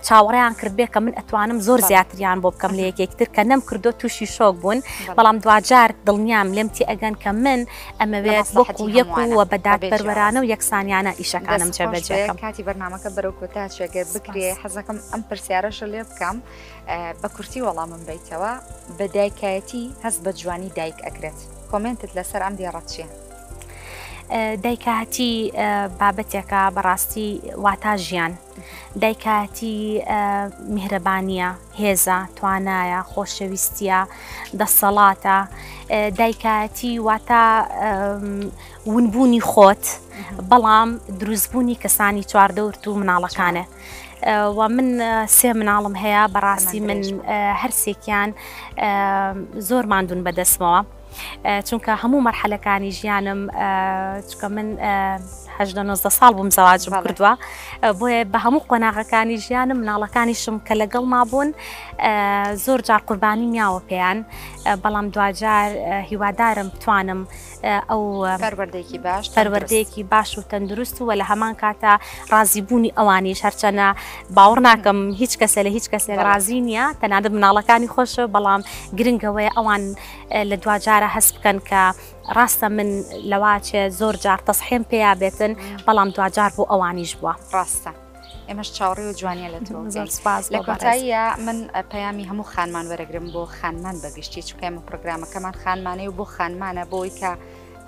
چاوەڕێیان کرد بێ کە من ئەتوانم زۆر زیاتریان بۆ بکەم لە یەکێکتر کە نەم کردو تووشی شۆک بوون بەڵام دواجار دڵنیام لێم تێ ئەگەن کە من ئەمەوێت وەکو یەک و بە دادپەروەرانە و یەکسانیانە ئیشەکانم جێبەجێ بکەم. کاتی بەرنامەکە بەرەو کۆتا چێ گەر بکرێ حەزەکەم ئەم پرسیارەشە لێ بکەم بە کورتی وەڵامم بەیتەوە، بە دایکایەتی هەست بە جوانی دایک ئەکرێت، کۆمێنتت لەسەر ئەم دێڕە چیە؟ دایکایەتی بابەتێکە بەڕاستی واتا ژیان، دایکایەتی میهرەبانیە، هێزە، توانایە، خۆشەویستیە، دەسەڵاتە، دایکایەتی واتا ونبوونی خۆت بەڵام دروستبوونی کەسانی چواردەورت و مناڵەکانێ. و من سێ مناڵم هەیە بەڕاستی من هەرسێکیان زۆر ماندون بەدەستمەوە چونکە هەموو مەرحەلەکانی ژیانم چکە من هەدە نۆزدە ساڵ بووم زەواجم کردووە بۆیە بە هەموو قۆناغەکانی ژیانم مناڵەکانیشم کە لەگەڵ مابوون زۆر جار قوربانی میاوە پێیان بەڵام دواجار هیوادارم بتوانم ئەو پەروەردەیەکی باش پەروەردەیەکی باش و تەندروست و لە هەمان کاتە ڕازیبوونی ئەوانیش هەرچەنە باوەڕ ناکەم هیچ کەسە لە هیچ کەسێک ڕازی نییە تەنانەت مناڵەکانی خۆشە بەڵام گرنگەوەیە ئەوان لە دواجارە هەست بکەن کە ڕاستە من لەواچێ زۆر جار تەسحێم پێیا بێتن بەڵام دواجار بۆ ئەوانیش بووە ڕاستە. ئێمەش چاوەڕێ و جوانیە لە تۆ زۆر سپاس لە کۆتاییە من پەیامی هەموو خانمان وەرەگرم بۆ خانمان بەگشتی چونکە ئێمە پرۆگرامەکەمان خانمانەیە و بۆ خانمانە بۆی کە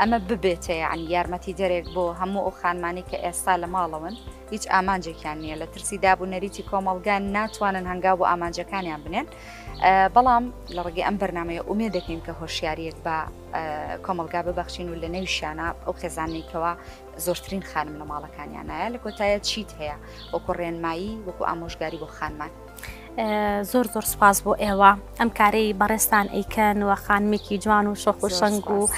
ئەمە ببێتە یعنی یارمەتیدەرێک بۆ هەموو ئەو خانمانی کە ئێستا لە ماڵەوەن هیچ ئامانجێکیان نییە لە ترسی داب و نەریتی کۆمەڵگا ناتوانن هەنگاو بۆ ئامانجەکانیان بنێن بەڵام لە ڕێگەی ئەم بەرنمەیە ئومێ دەکەین کە هۆشیاریەک بە کۆمەڵگا ببەخشین و لە نێویشیانە ئەو خێزانێکەوە زۆرترین خانم لە ماڵەکانیانایە لە کۆتایە چیت هەیە وەکو ڕێنمایی وەکو ئامۆژگاری بۆ خانمان؟ زۆر زۆر سپاس بۆ ئێوە ئەم کارەی بەڕێزتان ئەیکەن و خانمێکی جوان و شۆخ و شەنگ و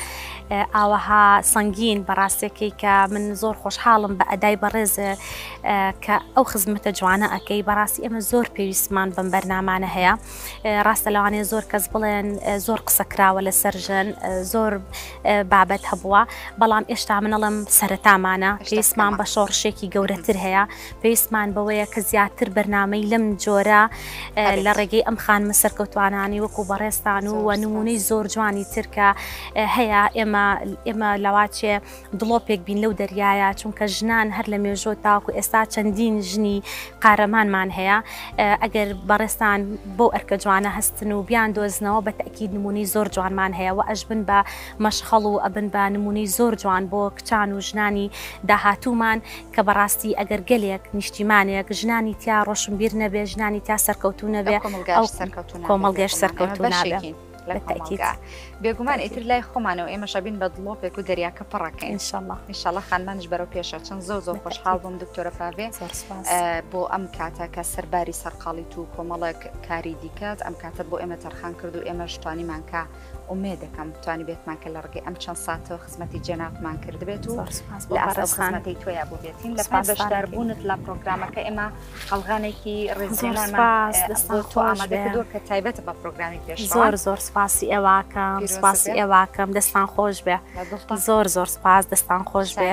ئاوەها سەنگین بەڕاستەکەی کە من زۆر خۆشحاڵم بە ئەدای بەڕێز کە ئەو خزمەتە جوانە ئەەکەی بەڕاستی ئێمە زۆر پێویستمان بەم بەرنامانە هەیە ڕاستە لەوانەیە زۆر کەس بڵێن زۆر قسە کراوە لەسەر ژن زۆر بابەت هەبووە بەڵام ئێشتا منەڵم سەرەتامانە پێویستمان بە شۆڕشێکی گەورەتر هەیە پێویستمان بەوەیە کە زیاتر بەرنامەی لەم جۆرە لە ڕێگەی ئەم خانمە سەرکەوتوانانی وەکو بەڕێزتان و وە نمونەی زۆر جوانی تر کە هەیە ئێمە ئێمە لەواچێ دڵۆپێک بین لەو دەریایە چونکە ژنان هەر لە مێژۆ تاکو ئێستا چەندین ژنی قارەمانمان هەیە ئەگەر بەڕێزتان بەو ئەرکە جوانە هەستن و بیان دۆزنەوە بە تەئکید نمونەی زۆر جوانمان هەیە و ئەشبن بە مەشخەڵ و ئەبن بە نمونەی زۆر جوان بۆ کچان و ژنانی داهاتوومان کە بەڕاستی ئەگەر گەلێک، نیشتیمانێک، ژنانی تیا ڕۆشنبیر نەبێ، ژنانی تیا سەرکەوتوو نەبێ، ئەو کۆمەڵگەیش سەرکەوتوو نابێ. لە کۆمەڵگا. بێگومان ئیتر لای خۆمانەوە ئێمەش ئەبین بە دڵۆپێک و دەریاکە پڕەکەین. ئینشەڵا. ئینشەڵا خانمانیش بەرەو پێشە چەند زۆر زۆر خۆشحاڵ بووم دکتۆرە پاڤێ بۆ ئەم کاتە کە سەرباری سەرقاڵیت و کۆمەڵێک کاری دیکەت ئەم کاتەت بۆ ئێمە تەرخان کرد و ئێمەش توانیمان کە ئومێدەکەم توانیبێتمان کە لە ڕێگەی ئەم چەند ساتەوە خزمەتی جەنابمان کردبێت و لە ئاست ئەو خزمەتەی تۆیا بووبێتین لە پای بەشداربوونت لە پرۆگرامەکە ئێمە قەڵغانێکی ڕێزلێنانمان بۆ تۆ ئامادە کردووە کە تایبەتە بە پرۆگرامی پێشڕەوان. زۆر زۆر سپاسی ئێواکەم سپاسی ئێواکەم دەستان خۆش بێ زۆر زۆر سپاس دەستان خۆش بێ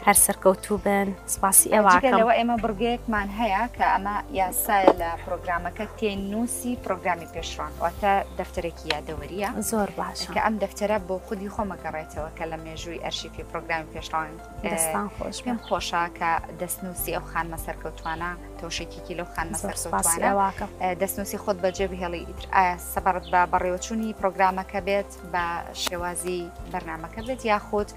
هەر سەرکەوتوو بن سپاسی ئێواکەم. جگە لەوە ئێمە بڕگەیەکمان هەیە کە ئەمە یاسایە لە پرۆگرامەکە تێنووسی پرۆگرامی پێشڕان واتە دەفتەرێکی یادەوەریە زۆر باشە کە ئەم دەفتەرە بۆ خودی خۆمە گەڕێتەوە کە لە مێژووی ئەرشیفی پرۆگرامی پێشڕان دەستان خۆش پێم خۆشە کە دەستنووسی ئەو خانمە سەرکەوتوانە تۆشێکیکی لەو خانمە سەرکەوتوانە دەستنووسی خۆت بەجێ بهێڵی ئیتر ئایا سەبارەت بە بەڕێوەچوونی پرۆگرامەکە بێت بە شێوازی بەرنمەکە بێت یاخود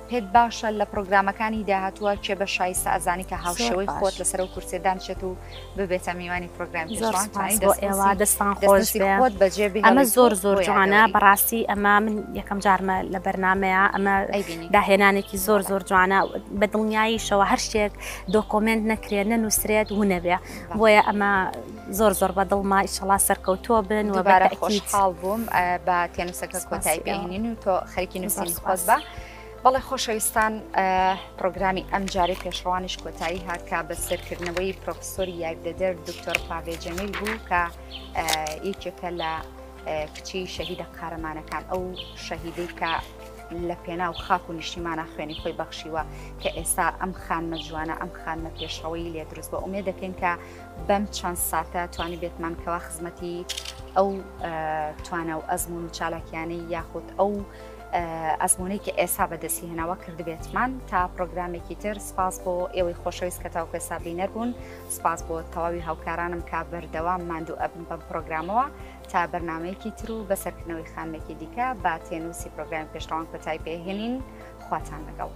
پێت باشە لە پرۆگرامەکانی داهاتووە کێ بە شایستە ئەزانی کە هاوشێوەی خۆت لەسەر ئەو کورسیە دانیشێت و ببێتە میوانی پرۆگرامی زۆر پێشڕەوان سوپاس توانی بۆ ئێوە دەستنووسی دەستان خۆش دەستنووسی بێ خۆت بەجێ ئەمە بهێڵیت زۆر و زۆر بۆ جوانە یادەوەری بەڕاستی ئەمە من یەکەم جارمە لە بەرنامەیە ئەمە ئەیبینی داهێنانێکی زۆر بەڵێ زۆر جوانە بە دڵنیاییشەوە هەر شتێک document نەکرێت نەنووسرێت ونەبێ بەڵێ بۆیە ئەمە زۆر زۆر بە دڵمە ئیشەڵا سەرکەوتووە بن و بە دووبارە تەئکید خۆشحاڵ بووم بە تێنووسەکە سپاسی کۆتایی ئێوە پێهێنین و تۆ خەریکی زۆر نووسینی خۆت سپاس بە بەڵێ خۆشەویستان پرۆگرامی ئەمجارەی پێشڕەوانیش کۆتایی هات کە بە سەرکردنەوەی پرۆفسۆری یاریدەدەر دکتۆر پاڤێ جەمیل بوو کە یەکێکە لە کچی شەهیدە قارەمانەکان ئەو شەهیدەی کە لە پێناو خاک و نیشتیمانە خوێنی خۆی بەخشیوە کە ئێستا ئەم خانمە جوانە ئەم خانمە پێشڕەوەی لێ دروست بە ئومێ دەکەین کە بەم چەند ساتە توانی بێتمان کەوا خزمەتی ئەو توانا و ئەزمون و چالاکیانەی یاخود ئەو ئەزموونەی کە ئێسا بەدەستی هێناوە کردبێتمان تا پرۆگرامێکی تر سپاس بۆ ئێوەی خۆشەویست کە تاوەکو ئێستا بینەر بوون سپاس بۆ تەواوی هاوکارانم کە بەردەوام ماندوو ئەبن بەم پرۆگرامەوە تا بەرنمەیەکی تر و بەسەرکردنەوەی خانمێکی دیکە با تێنووسی پرۆگرامی پێشڕەوان کۆتایی پێهێنین خواتان لەگەڵ.